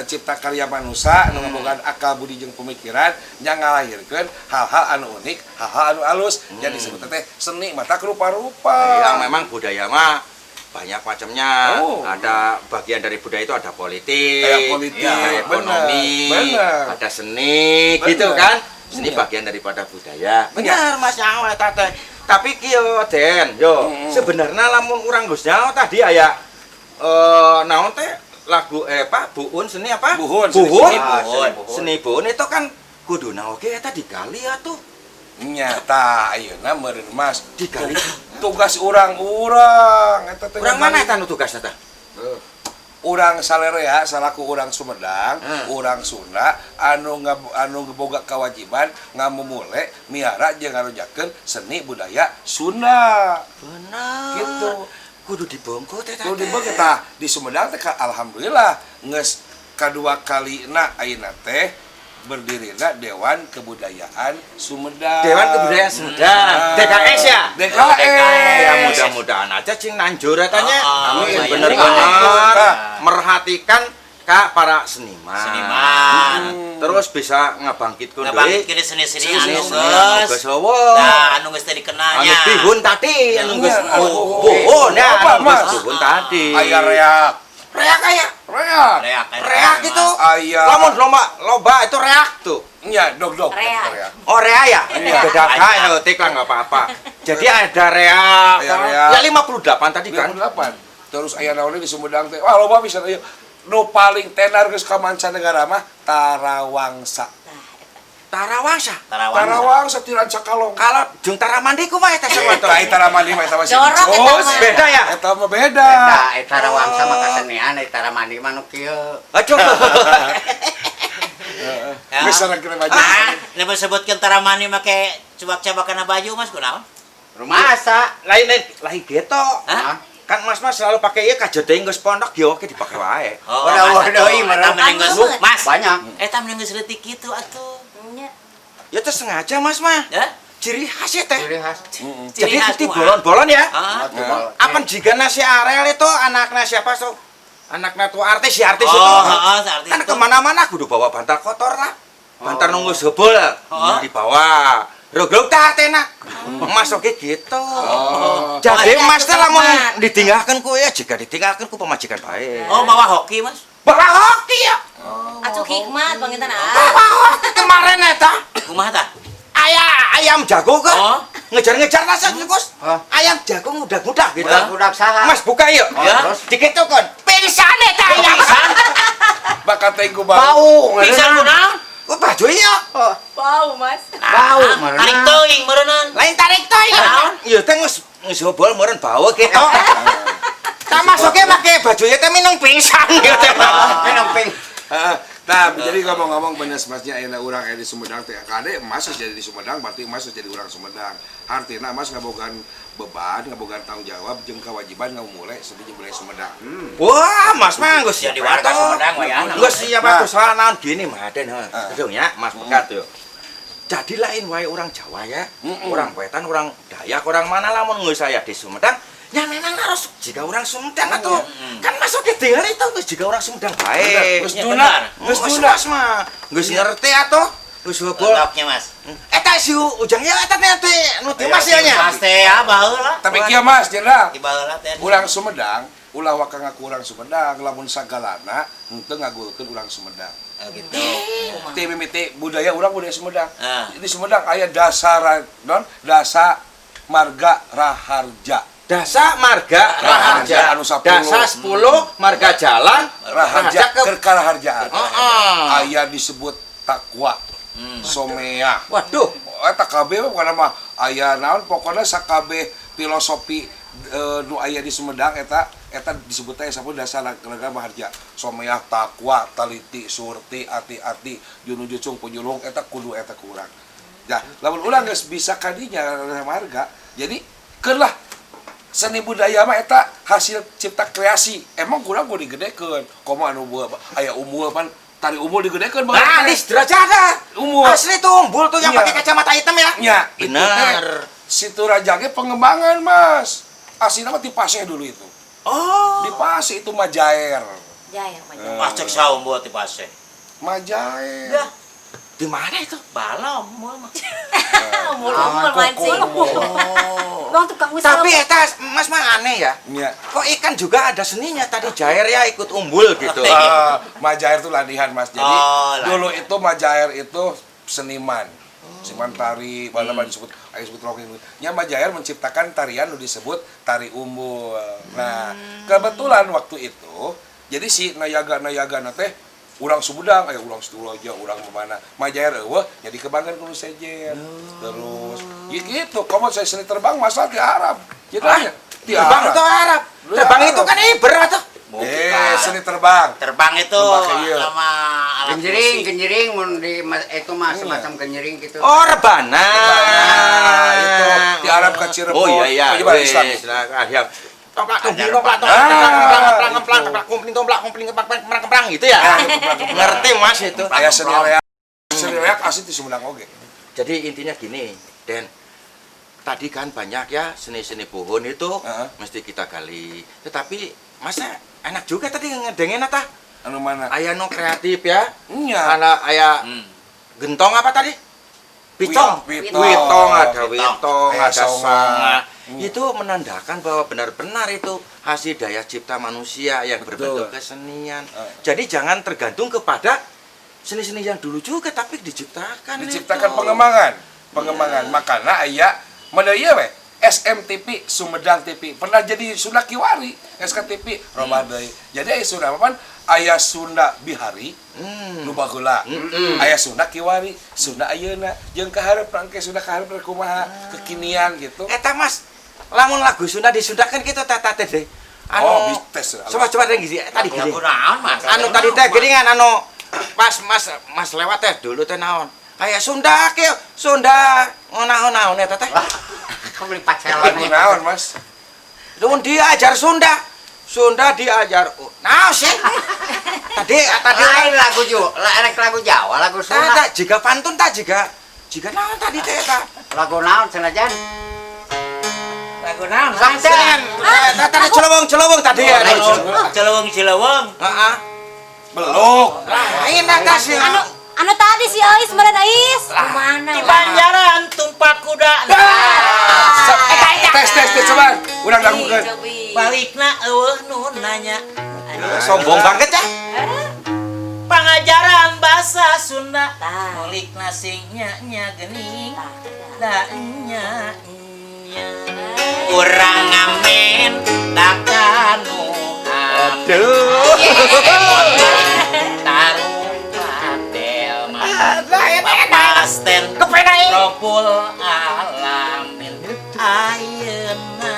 cipta karya manusia anu ngabogaan akal budi jeung pemikiran nya ngalahirkeun hal-hal anu unik, hal-hal anu alus. Jadi disebut teh seni mata rupa-rupa. Ya memang budaya mah banyak macamnya. Oh. Ada bagian dari budaya itu ada politik, Ada politik, ada bener, ekonomi, bener. ada seni, Bener. gitu kan? Seni Iya. bagian daripada budaya. Iya. Benar Mas nyawa eta teh. Tapi kieu Den, yo sebenarnya lamun urang geus nyawa tadi aya naon teh lagu apa buun seni apa? Buhun, seni- Buhun. seni Ah, buhun. seni buhun. Seni buhun itu kan kuduna oge eta digali atuh. Nyata ayeuna meureun Mas. Digali. Tugas urang-urang eta teh Urang mana eta nu tugasna teh? Urang salerea salaku urang Sumedang, Hmm. urang Sunda anu anu boga kewajiban ngamumule miara jeung ngarojakeun seni budaya Sunda. Benar. Gitu. Kudu dibongko teh. Kudu dibongko tah di Sumedang teh alhamdulillah geus kadua kalina ayeuna teh berdirina Dewan Kebudayaan Sumedang. Dewan Kebudayaan Sumedang. Hmm. DKS ya? DKS. Ya mudah-mudahan aja cing nanjur katanya. Oh, Amin. lumayan. Bener-bener Nah. merhatikan ke para seniman. Seniman. Terus bisa ngebangkitkeun deui Ngabangkitkeun seni-seni anu seni-seni anu geus. geus eueuh. Nah, anu geus teh dikenalnya. Anu bihun tadi, anu geus Iya, anu buhun ya, Apa, anu geus Mas? buhun tadi. Aya reak. Reak aya. Reak. Reak, Reak itu. Aya. Lamun lomba loba itu reak tuh. Nya dog-dog. Reak. Reak. Oh rea ya? Iya. Beda kayak eutik lah nggak apa-apa. Jadi ada rea. Aya rea. Ya 58 tadi kan. 58. Terus aya naon di Sumedang teh. Wah, loba pisan ieu. Nu paling tenar geus ka mancanegara mah Tarawangsa. Nah, eta. Tarawangsa. Tarawangsa. Tarawangsa ti Rancakalong. Kalau jeung Taramandi kumaha eta sarua tuh? Eta Taramandi mah eta mah si Jorok eta Encus. mah. Beda ya? Eta mah beda. Beda eta rawangsa mah kasenian, eta ramandi mah nu kieu. Aduh. Ya. Geus sareng kira baju. Ah, lamun sebutkeun Taramani make cubak-cabak kana baju Mas kunaon? Rumasa. Lain lain lain gitu. Hah? Kan mas-mas selalu pakai ieu kajedeng geus pondok yo oke dipake wae. Oh, Udah, Mas, udah, atuh. iya, Eta mending geus Anu, Mas. Banyak. Eta mending geus leutik kitu atuh. Nya. Ya teh sengaja mas mah. Ya? Ciri khas ya teh. Ciri khas. Jadi Ciri khas di kumaha? bolon-bolon ya. Ah. Apa jika nasi Arel itu anaknya siapa so? Anaknya tuh artis si artis Oh, itu. heeh, si artis Kan itu. kemana-mana kudu bawa bantal kotor lah. Bantal nunggu sebel Oh. dibawa. Rogrog tah tena. Mas oke gitu. Oh. Jadi Oh, mas teh lamun iya, ditinggalkan ku ya jika ditinggalkan ku pemajikan bae. Oh, bawa hoki, Mas. Bawa hoki ya. Atuh hikmat panginten ah. Bawa hoki kemarin eta. Kumaha tah? Ayah ayam jago kan? Oh. Ngejar-ngejar nasi Gus. Hah? Ayam jago ngudak-ngudak gitu. Budak-budak saha? Mas buka yuk. Oh, Ya. terus Dikit tuh kon. Pingsan eta ayam. Bakat teh ku bau. bau. Pingsan kunaon? Oh, baju iya. Bau, Mas. Bau meureun. Tarik teuing meureunnan. Lain tarik teuing. Ieu teh geus geus hobol meureun bau kitu. Tak masuknya make baju ieu teh minum pingsan ieu teh. Minum ping. Heeh. Nah, jadi ngomong-ngomong bener masnya ayeuna urang aya di Sumedang teh. Kade emas geus jadi di Sumedang, berarti emas geus jadi urang Sumedang. Artina emas ngabogaan beban, ngabogaan tanggung jawab jeung kewajiban ngamumule sedih jeung budaya Sumedang. Wah, Mas mah geus Jadi warga Sumedang we ya. Geus siap Nah. atuh soal naon gini mah Den heuh. Ah. Nya Mas Pekat yo. Jadi lain wae orang Jawa ya, orang Wetan, orang Dayak, orang mana lamun geus saya di Sumedang, ya memang harus jika orang Sumedang atuh. Kan masuk ke tinggal itu geus jika orang Sumedang bae. Geus Ya, duna, benar. geus Geus duna. Mas mah, geus ngerti atuh. Geus hobol. Lengkapnya, Mas. Eta si Ujang ya eta teh teh nu teh Mas ya nya. Mas teh ya baheula. Tapi kieu Mas, jenderal. Di baheula teh. Urang Sumedang, ulah waka ngaku urang Sumedang, lamun sagalana henteu ngagulkeun urang Sumedang. Oh, gitu. Ti mimiti budaya urang budaya Sumedang. Ah. Di Sumedang aya dasar non dasa marga raharja. Dasa Marga Raharja Raharja. anu 10. Dasa 10 Marga Jalan Raharja ke keur karaharjaan. Heeh. Aya disebut takwa. Somea. Waduh, Eta kabeh mah pokona mah aya naon pokona sakabeh filosofi nu aya di Sumedang eta eta disebut teh sapu dasar raga maharja. Someah takwa, taliti, surti, ati-ati, junu jucung penyulung eta kudu eta kurang. Ya, lamun urang geus bisa kadinya marga, jadi keun lah seni budaya mah eta hasil cipta kreasi. Emang kurang kudu digedekeun. Komo anu aya umul pan tari umul digedekeun Nah, bae. di Derajat. Umbul. Asli tuh umbul tuh yang Iya. pakai kacamata hitam ya. Nya, itu teh Benar. Situ Rajage pengembangan, Mas. Aslinya mah di Paseh dulu itu. Oh. Di Paseh itu Majair. Jaya, Majair. Pas cek saum buat di Paseh. Majair. Dah, Di mana itu? balom mah. Umur-umur mancing. Bang tukang usaha. Tapi eta Mas mah aneh ya. Nya. Kok ikan juga ada seninya tadi jair ya ikut umbul gitu. Majair itu latihan, Mas. Jadi Oh, latihan. dulu itu Majair itu seniman. Seniman tari, malah disebut ayo disebut rocking. Nya Majair menciptakan tarian nu disebut tari umbul. Nah, kebetulan waktu itu jadi si nayaga-nayaga teh urang Sumedang, aya urang Situraja, urang mana. Majair eueuh jadi kebanggaan kudu sejen. Terus ya gitu, komo saya seni terbang masa di Arab. Gitu Ah, di Terbang Arab. itu Arab. Di Terbang Arab. itu kan iber atuh. Seni terbang. Terbang itu Memakai ieu. sama alat Genjering, musik. genjering mun di itu mah semacam genjering gitu. Oh, rebana. Nah, itu di Arab ke Cirebon. Oh iya iya. Coba Islam. Wis, lah, ya. Tomplak tompling Ada tomplak rebana. tomplak kemprang Ah, kemprang kemprang itu. kemprang kompling tomplak kompling kemprang kemprang kemprang gitu ya. Ah, kemprang, kemprang. Ngerti Mas itu. Aya seni reak. Seni reak asli di Sumedang oge. Jadi intinya gini, Den. Tadi kan banyak ya seni-seni pohon itu Heeh. mesti kita gali. Tetapi masa enak juga tadi ngedengen apa? Anu mana? Aya no kreatif ya. Nya. Anak aya gentong apa tadi? Picong. Witong. Witong ada Witong. witong, Eh, ada songa. songa. Itu menandakan bahwa benar-benar itu hasil daya cipta manusia yang berbentuk kesenian. Jadi jangan tergantung kepada seni-seni yang dulu juga, tapi diciptakan. Diciptakan itu. pengembangan. Pengembangan. Makana aya mada ieu we SMTP Sumedang TV pernah jadi Sunda Kiwari SKTP robah deui. Jadi aya Sunda apa aya Sunda Bihari nu baheula. Aya Sunda Kiwari, Sunda ayeuna jeung kaharep rangke Sunda kaharep kumaha kekinian gitu. Eta Mas, lamun lagu Sunda disundakan gitu tata teh deh. Oh, tes. Coba coba deh gini, tadi gini. Lagu naon, Mas? Anu tadi teh geuningan anu pas Mas Mas lewat teh dulu teh naon. Aya Sunda kieu, Sunda naon-naon eta teh. Kamu beli pacaran. Lagu naon, Mas? Lamun diajar Sunda, Sunda diajar. Nah sih. Tadi tadi Lain lagu juga, lain lagu Jawa, lagu Sunda. Tah, jika pantun tah jika jika naon tadi teh eta. Lagu naon senajan? Lagu naon? Sok teh. Tah tadi celowong-celowong tadi ya. Celeweng-celeweng. Heeh. Beluk. Lain eta sih. Anu anu tadi si Ais meureun Ais. Mana? Di Banjaran tumpak kuda. Tes tes tes coba. Urang dangukeun. Balikna eueuh nu nanya. Sombong banget ya. Pangajaran bahasa Sunda. Tah. Mulikna sing nya nya geuning. Da nya nya. Urang ngamen dakanu. Aduh. Tarung padel mah. Asroful alamin ayeuna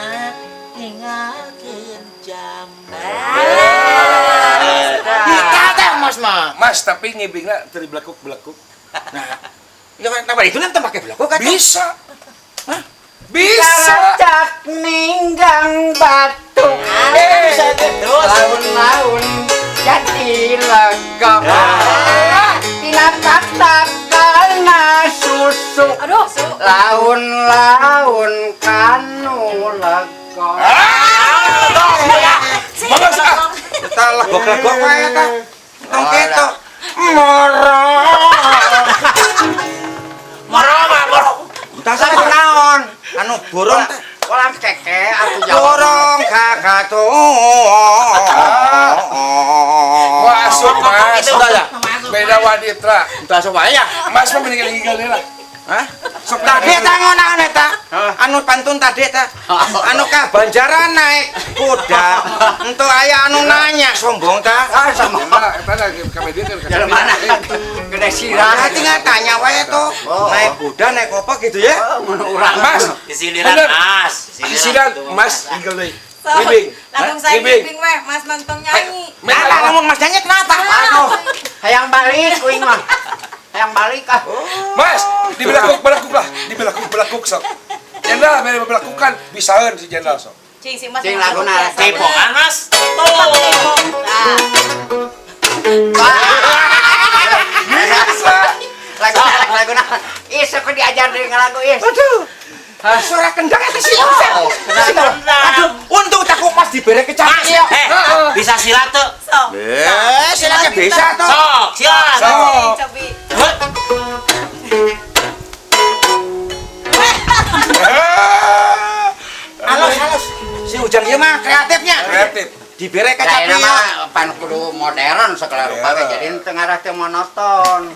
ninggalkeun jaman. Kita teh Mas mah. Mas, tapi ngibingna teu dibelekuk-belekuk. Nah, ya tambah itu nanti pakai belakang kan? Bisa. Hah? Bisa. Karacak ninggang batu. Eh. Terus Laun-laun jadi legok. Tina kana susu. Aduh, su. Laun-laun kanu legok. Mangga ah. Kita legok-legok wae ta. Tong ketok. Moro. moro mah moro. Entah sama naon? Anu borong teh. Orang keke atuh jawab. Borong kakatu. Wah, asup, Mas. Udah ya? Beda waditra. Entah asup wae ya. Mas mah mendingan ngigel deui lah. Hah? Tadi eta ngonaon eta? Anu pantun tadi eta. Anu ka Banjaran naik kuda. Entu aya anu nanya sombong ta. Ah, sama. Eta eta lagi ka media kan. Jalan mana? Gede sirah. Nah, tinggal tanya wae tuh. Oh. Naik kuda, naik apa gitu ya? Oh, mun urang. Mas, Disiliran Bener. Mas. Disidan Mas ngigel deui. So, Ngibing. langsung saya Ngibing. ngibing weh, Mas Mantong nyanyi. Nah, lah ngomong Mas nyanyi kenapa? Aduh, hayang balik kuing mah. Hayang balik ah. Mas, dibelakuk-belakuk lah, dibelakuk-belakuk sok. Jenderal bere belakukan bisaeun si jenderal sok. Cing si Mas. Cing laguna. Cepokan Mas. Nah, Bisa. Lagu lagu lagu. Is aku diajar dari ngelagu is. Aduh. Suara kendang itu sih. Aduh, untung tak kok Mas dibere Mas, kecapi ya. bisa silat tuh. sok. Eh, silatnya bisa tuh. Sok, silat. Sok. Cobi. Hut. Halus, halus. Si Ujang ieu mah kreatifnya. Kreatif. Dibere Nah, kecapi ini ya. mah pan kudu modern segala rupa Modern. jadi teu ngarah teu monoton.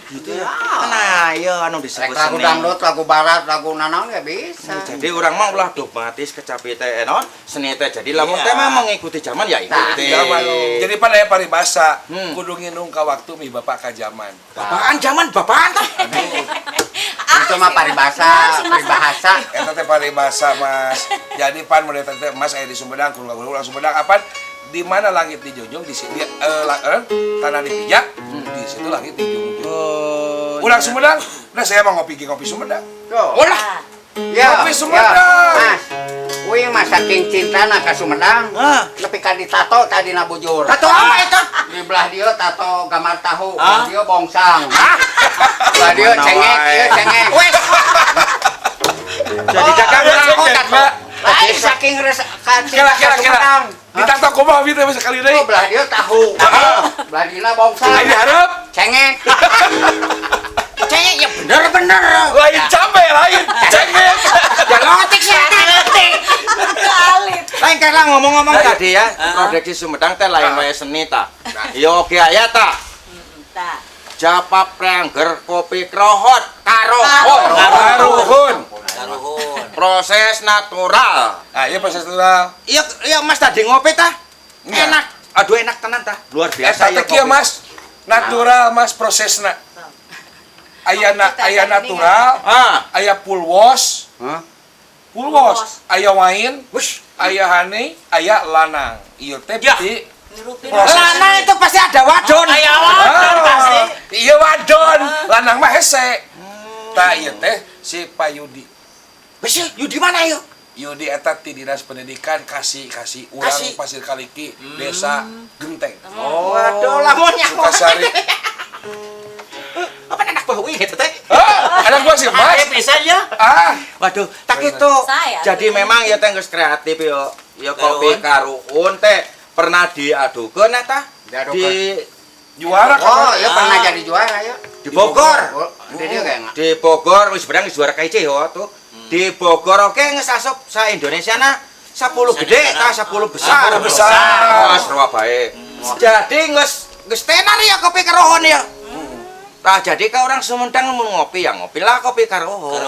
Gitu ya. Nah, iya anu disebut Rek lagu seni. dangdut, lagu barat, lagu nanaon ya bisa. Jadi orang mah ulah dogmatis kecapi teh non seni teh jadi lamun Iya. teh mah mengikuti zaman ya ikuti. Zaman. Jadi pan aya paribasa, Hmm. kudu nginung ka waktu mi bapak ka zaman. Bapaan zaman bapaan teh. Itu mah paribasa, peribahasa. Eta teh paribasa, Mas. Jadi pan mun eta teh Mas aya di Sumedang, kudu urang Sumedang apan di mana langit dijunjung di sini tanah dipijak, di situ langit dijunjung. Oh. Urang Sumedang, nah saya mah ngopi ge ngopi Sumedang. Tuh. Ulah. Ya, Kopi Sumedang. Mas, uing mah saking cintana ka Sumedang. Ah. Nepi ka ditato tadi na bujur. Tato apa itu? Di belah dia tato gambar tahu, Ah. belah dia bongsang. Belah dia Mana cengek, wae. ieu cengek. Wes. Jadi dagang iya, urang cengek, tato. Pak. Lain saking res ka cinta Kira ka kira kira. Sumedang. Ditato kumaha bi teh sekali deui. Oh, belah dia tahu. Belah dina bongsang. Aing diharap Cengek. Cengek ya bener-bener. lain cabe lain cengek. Ya lotik sih. Kali. Lain karena ngomong-ngomong tadi ya, produksi Sumedang teh lain wae seni ta. Ya oke aya ta. Tah. Japa prangger kopi krohot karohon. Karuhun. Karuhun. Proses natural. Ah, iya proses natural. Iya, iya Mas tadi ngopi ta? Enggak. Enak. Aduh enak tenan ta. Luar biasa Eta teh kieu, Mas. Natural Mas prosesna. Aya na, aya natural, Ah, aya full wash, Hah? full wash, aya wine, wush. aya honey, aya lanang. Ieu teh Ya. di Nirupin. Proses. Lana itu pasti ada wadon. Aya wadon pasti. Iya wadon, lanang mah hese. Tah ieu teh si Pak Yudi. Wis, Yudi mana yuk? Yudi eta ti Dinas Pendidikan kasih kasih urang Kasih. Pasir Kaliki, Desa Genteng. Oh, waduh lamun nyaho. Sukasari. Apa anak bahu gitu teh? Ah, anak gua sih, Mas. Ade pisan ya. Ah, Waduh, tak itu. Saya. Jadi memang ya teh geus kreatif yo. Ya kopi karuhun teh pernah diadukeun eta Diadukeun. di juara Oh, kan. ya pernah jadi juara ya. di Bogor. Oh, di dia kayak Di Bogor wis barang juara KIC yo tuh. Di Bogor oke geus asup sa Indonesia na 10 gede ta 10 besar. 10 besar. Wah, seru bae. Jadi geus geus tenar ya kopi karuhun ya. Nah, jadi ke orang Sumedang mau ngopi ya ngopilah kopi karuhun.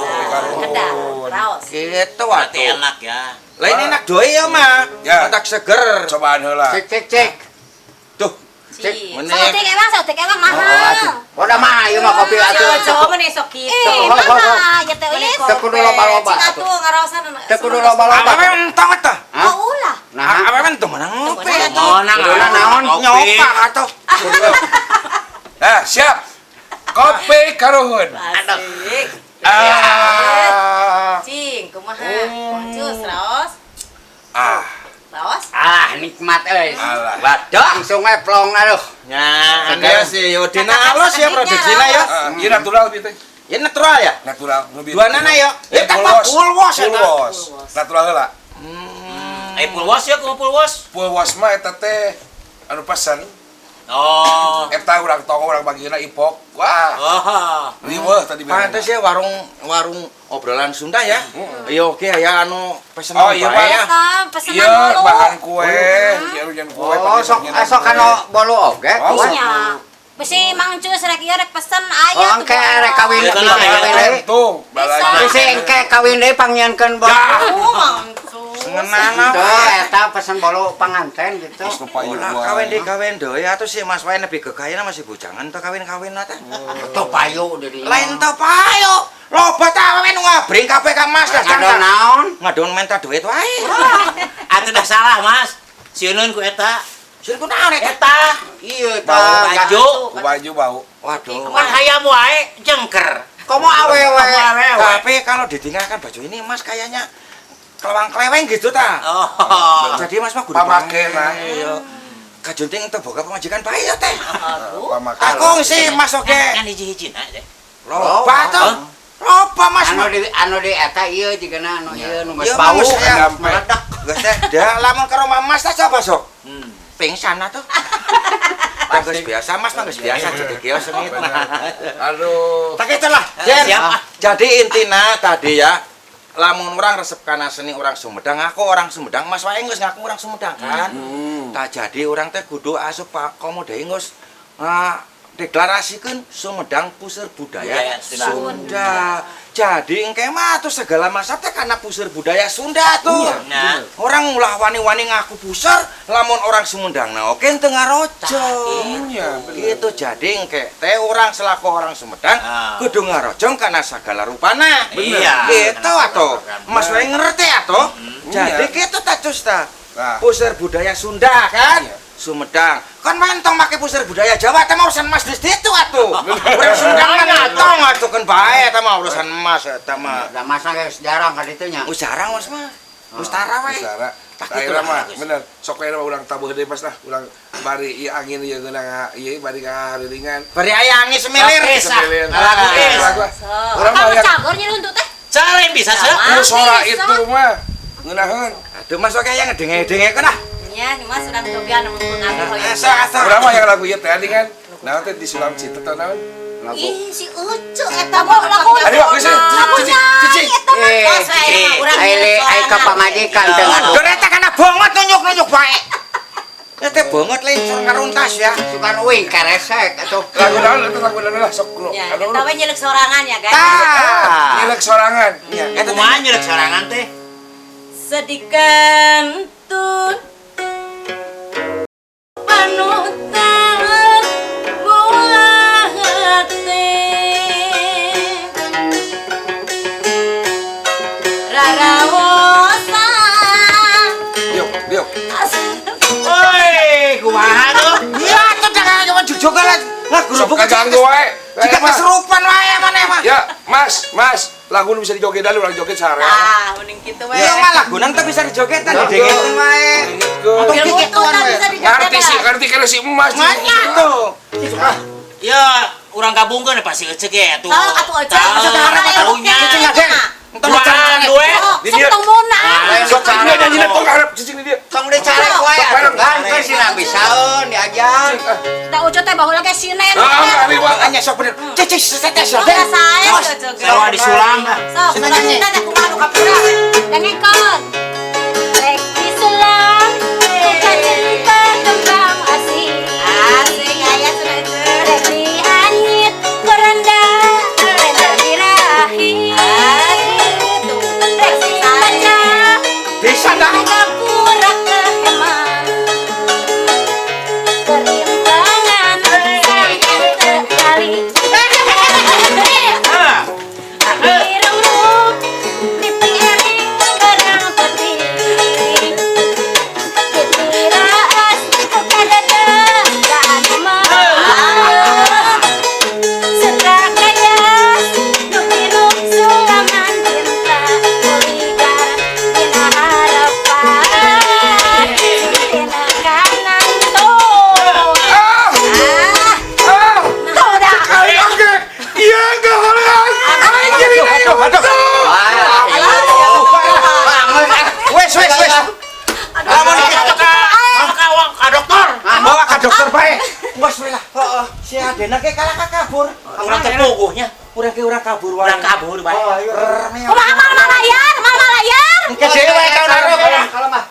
Kedah, raos. Gitu Berarti waduh. enak ya. Lah ini enak doi ya mah. Ya. Otak seger. Cobaan heula. Cek cek cek. Tuh, Cek. Menik. Sautik emang, sautik emang mahal. Oh, udah mah ieu mah kopi atuh. Jawa mah sok kitu. Eh, mana ya teh euy? Teu kudu loba-loba Cing atuh. atuh ngaraosan. Teu kudu loba-loba. Awewe entong eta. Hah? Oh ulah. Nah, Awewe teu meunang ngopi atuh. Menang Kuduna naon? Nyopak atuh. Nah, siap. Kopi karuhun. Asik. Ah. Cing, kumaha? Cus, raos. Ah. Raos. ah nikmat euy. Alah. Waduh. Langsung we plong aduh. Ya, anda sih Yudina halus ya produksinya ya. Ah, ieu natural ieu teh. Ya natural ya. Natural. Lebih. Dua nana ya. Eh, Eta mah full wash Full eta. wash. Natural heula. Eh full wash ya, kumaha full wash? Full wash mah eta teh anu pesen. Oh. Eta urang toko urang bagina ipok. Wah, Oh. riweuh tadi beres. Pantes ya warung warung obrolan Sunda ya. Iya oke ya anu pesenan Oh, iya, bae Pak. ya. Eta pesenan Iya, dulu. bahan kue, iya hujan kue. Oh, sok sok anu bolu oge. Oh, kue. Nya. Bisi Mang Cus rek ieu rek pesen aya Oh, engke rek kawin Iya, kawin deui. Tuh, balanja. Bisi engke kawin deui pangnyieunkeun bolu. Oh, Mang Cus. Ngenana Tuh, eta pesen bolu panganten gitu. Terus nu payu Ulah gua. kawin deui kawin deui atuh si Mas wae lebih kekayaan masih bujangan teh kawin-kawin teh. Tuh payu di dinya. Lain teh payo. Loba teh awewe nu ngabring kabeh ka Mas lah Ngadon naon? Ngadon menta duit wae. Atuh dah salah, Mas. Sieun ku eta. Sieun ku naon eta? Eta Iya bau tah. baju. Ku baju bau. Waduh. Kan hayam wae jengker. Komo awewe. Tapi kalau ditinggalkan baju ini Mas kayaknya kelewang-keleweng gitu ta. Oh. Jadi Mas mah kudu Pamakena. Iya. Kajunting teu boga pamajikan bae ya teh. Aduh. Pamakan. Aku sih Mas oke. Kan hiji-hijina teh. Loba tuh. Loba Mas Anu mah. di anu di eta ieu jigana anu ieu nu geus Iya, bau. Mas, ya. Nyampe. Meledak. Geus teh dah lamun ka rumah Mas teh coba sok. Hmm. Pingsan atuh. Tah geus biasa Mas mah geus biasa jadi kieu sengit. Aduh. Tak itulah, Jen. Siap, ah. Jadi intina tadi ya, lamun orang resep kana seni orang Sumedang, aku orang Sumedang, Mas wae geus ngaku orang Sumedang kan. Tak jadi orang teh kudu asup Pak komo deui geus deklarasikeun Sumedang puseur budaya Budaya Sunda. Sunda. Jadi engke mah tuh segala masa teh kana puseur budaya Sunda tuh. Nah. Orang ulah wani-wani ngaku puseur, lamun orang Sumedang nah oke teu ngarojo. Iya, bener. Gitu jadi engke teh orang selaku orang Sumedang Ah. kudu ngarojong kana sagala rupana. Bener. Iya. Gitu atuh. Mas wae ngerti atuh. Jadi Iya. gitu ta cus ta. Nah. Puseur budaya Sunda kan? Iya. Sumedang. Kan mentong make puseur budaya Jawa teh mah urusan Mas di situ atuh. Urang Sumedang mah entong atuh kan bae eta mah urusan Mas eta mah. Da masa geus jarang ka ditu nya. Geus jarang Mas mah. Geus tara wae. Bicara. Tak Tak gitu ayeuna lah, mah bagus. bener. Sok ayeuna mah urang tabuh deui pas lah, urang bari ieu angin ieu geunang ieu bari ngaharilingan. Bari aya angin semilir. Oke, sah. Semilir. Lagu is. Lagu. Urang mah Kamu yang cagor nya huntu teh. Cara yang bisa sih. ku sora Bisa. itu mah ngeunaheun. Aduh Mas oke aya ngedenge-dengekeun ah. Nya, nih Mas urang cobian mun aku hoyong. Asa asa. Urang mah yang lagu ieu teh kan. Naon teh di sulam cinta teh naon? Lagu. Ih, si Ucu eta mah lagu. Aduh, geus cici cici. Eh, Tos we ayeuna mah urang ai ai ka pamajikan teu ngadu. Dor eta kana bongot nunjuk-nunjuk bae. Eta bongot lencur karuntas ya. Sukan uing keresek atuh. Lagu naon eta lagu naon lah sok lu. Ya, Anu eta we nyelek sorangan ya, guys. Tah. Nyelek sorangan. Ya, eta teh Kumaha nyelek sorangan teh? Sedikan tun panutan buah hati rarawosan Diuk, diuk. Woi, kumaha tuh? Iya, atuh dah cuma jujur lah. Lah Sok gerobok kaganggu wae. Jika Eh, Mas. keserupan wae maneh mah. Ya, Mas, Mas, lagu nu bisa dijogedan urang joget sare. ah mending kitu we Iya mah lagunan teh bisa dijogetan didengekeun wae. Dengekeun. Ilmu tuh tak bisa Ngerti sih, dijogedan ngerti kana si emas. Manya tuh. Ya, urang gabungkeun pasti ecek ya atuh. Sok atuh ecek. Karunya. Cicing aden. Entong Duaan, dicarek. duet. Di Sok dia. tong Sok dia nyanyi tong harap cicing di dia. Tong dicarek wae atuh kan kan sina bisaeun diajar. Da Ucu teh baheula ge sinen. Ah, ari wa. Makanya sok bener. Cicing setes Sok aden. rasain Terus. Sawa disulang dah. Sok, Sina urang nyanyi. cinta teh kumaha nu kapura. Dengekeun. Rek disulam, duka cinta kembang asih. Asing aya cenah itu. Rek dianyit korenda, renda birahi. Tuh. Rek dibaca, Bisa dah. ngapura kehema. Kerimbangan sampai terkali. Tutur bae. Geus we lah. Heeh, si Adena ge kalah ka kabur. Urang teh puguhnya. Urang ge urang kabur wae. Urang kabur bae. Oh, ayo. Kumaha mal malayar, mal malayar. Engke dhewe wae ka urang. Kalau mah.